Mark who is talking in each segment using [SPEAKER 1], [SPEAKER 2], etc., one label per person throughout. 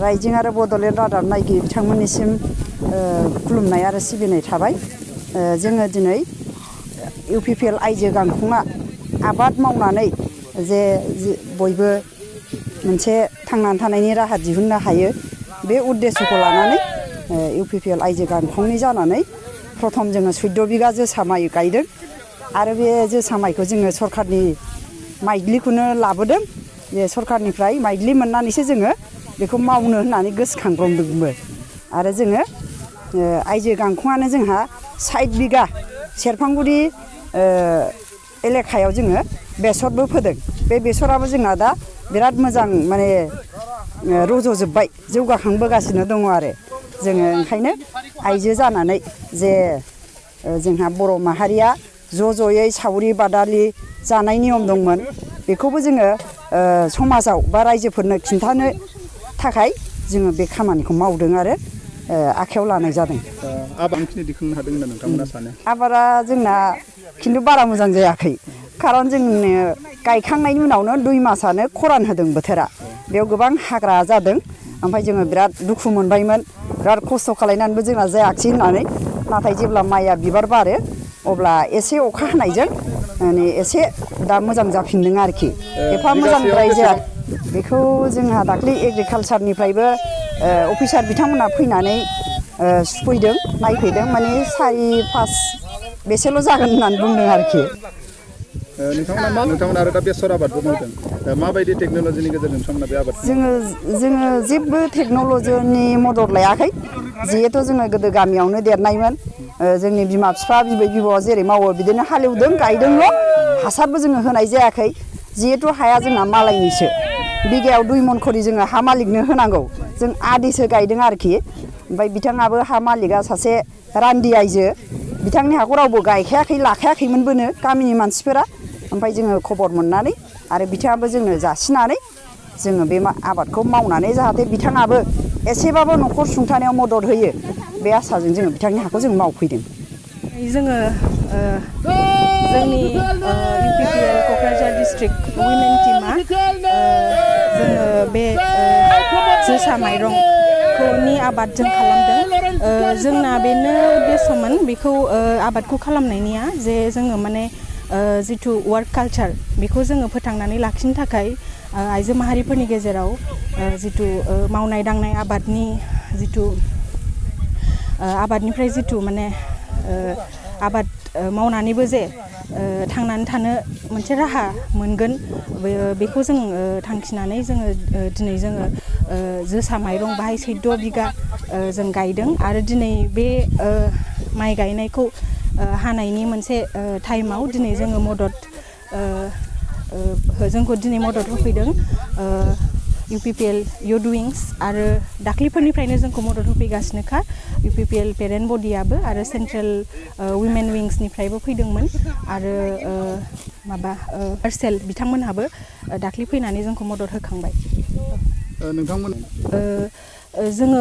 [SPEAKER 1] रायजिं आरो बड'लेण्ड रादाब नायगिरि बिथांमोननिसिम खुलुमनाय आरो सिबिनाय थाबाय। जोङो दिनै UPPL आइजो गांखंआ आबाद मावनानै जे बयबो मोनसे थांनानै थानायनि राहा दिहुननो हायो बे उद्देश्यखौ लानानै UPPL आइजो गांखंनि जानानै प्रथम जोङो 14 बिगा जोसा माइ गायदों आरो बे जोसा माइखौ जोङो सरखारनि माइज्लिखौनो लाबोदों। बे सरखारनिफ्राय माइज्लि मोननानैसो जोङो बेखौ मावनो होननानै गोसोखांब्रबदोंबो आरो जोङो आइजो गांखंआनो जोंहा 60 बिगा सेरफांगुरि एलेखायाव जोङो बेसरबो फोदों। बे बेसराबो जोंना दा बिराद मोजां माने रज'जोब्बाय जौगाखांबोगासिनो दङ आरो जोङो ओंखायनो आइजो जानानै जे जोंहा बर' माहारिया ज'यै सावरि बादालि जानाय नियम दंमोन बेखौबो जोङो समाजाव बा रायजोफोरनो खिन्थानो थाखाय जोङो बे खामानिखौ मावदों आरो आखायाव लानाय जादों।
[SPEAKER 2] आबादखिनि दिखांनो हादों होनना नोंथांमोना सानो?
[SPEAKER 1] आबादा जोंना खिन्थु बारा मोजां जायाखै खारन जोंनो गायखांनायनि उनावनो 2 मासानो खरान होदों बोथोरा। बेयाव गोबां हाग्रा जादों ओमफ्राय जोङो बिराद दुखु मोनबायमोन बिराद खस्थ' खालायनानैबो जोंना जायाखिसै होननानै। नाथाय जेब्ला माइया बिबार बारो अब्ला एसे अखा हानायजों माने एसे दा मोजां जाफिनदों आरोखि। एफा मोजांद्राय जायाखै। बेखौ जोंहा दाख्लै एग्रिकालसारनिफ्रायबो अफिसार बिथांमोना फैनानै सुफैदों नायफैदों माने 4-5 बेसेल' जागोन होननानै बुंदों आरोखि।
[SPEAKER 2] नोंथांमोना आरो दा बेसर आबादबो मावदों। माबायदि टेक्न'लजिनि गेजेरजों नोंथांमोना बे आबादखौ
[SPEAKER 1] जोङो जेबो टेक्न'लजिनि मदद लायाखै। जिहेथु जोङो गोदो गामियावनो देरनायमोन जोंनि बिमा बिफा बिबै बिबौआ जेरै मावो बिदिनो हालेवदों गायदोंल' हासारबो जोङो होनाय जायाखै। जिहेथु हाया जोंना मालायनिसो बिगायाव 2 मन खरि जोङो हा मालिकनो होनांगौ जों आदिसो गायदों आरोखि। ओमफ्राय बिथाङाबो हा मालिकआ सासे रान्दि आइजो बिथांनि हाखौ रावबो गायखायाखै लाखायाखैमोनबोनो गामिनि मानसिफोरा। ओमफ्राय जोङो खबर मोननानै आरो बिथाङाबो जोंनो जासिनानै जोङो बे आबादखौ मावनानै जाहाथे बिथाङाबो एसेबाबो न'खर सुंथानायाव मदद होयो बे आसाजों जोङो बिथांनि हाखौ जों मावफैदों।
[SPEAKER 3] जोङो जोंनि UPPL क'क्राझार डिस्ट्रिक्ट वुमेन टीमा जोङो बे जोसा माइरंनि आबाद जों खालामदों। जोंना बेनो उद्देश्यमोन बेखौ आबादखौ खालामनायनिया जे जोङो माने जिथु वार्क कालचार बेखौ जोङो फोथांनानै लाखिनो थाखाय आइजो माहारिफोरनि गेजेराव जिथु मावनाय दांनाय आबादनि जिथु आबादनिफ्राय जिथु माने आबाद मावनानैबो जे थांनानै थानो मोनसे राहा मोनगोन बेखौ जों थांखिनानै जोङो दिनै जोङो जोसा माइरं बाहाय 14 बिगा जों गायदों आरो दिनै बे माइ गायनायखौ हानायनि मोनसे टाइमाव दिनै जोङो जोंखौ दिनै मदद होफैदों UPPL युथ विंस आरो दाख्लैफोरनिफ्रायनो जोंखौ मदद होफैगासिनोखा UPPL पेरेन्ट बडियाबो आरो सेन्ट्रेल वुमेन विंसनिफ्रायबो फैदोंमोन आरो पार्सेल बिथांमोनहाबो दाख्लै फैनानै जोंखौ मदद होखांबाय।
[SPEAKER 2] नोंथांमोन
[SPEAKER 3] जोङो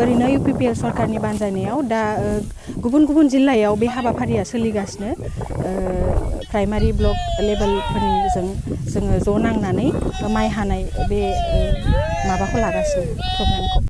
[SPEAKER 3] ओरैनो UPPL सरकारनि बानजायनायाव दा गुबुन गुबुन जिल्लायाव बे हाबाफारिया सोलिगासिनो प्राइमारि ब्लक लेभेलफोरनिजों जोङो ज' नांनानै माइ हानाय बे माबाखौ लागासिनो प्रग्रामखौ।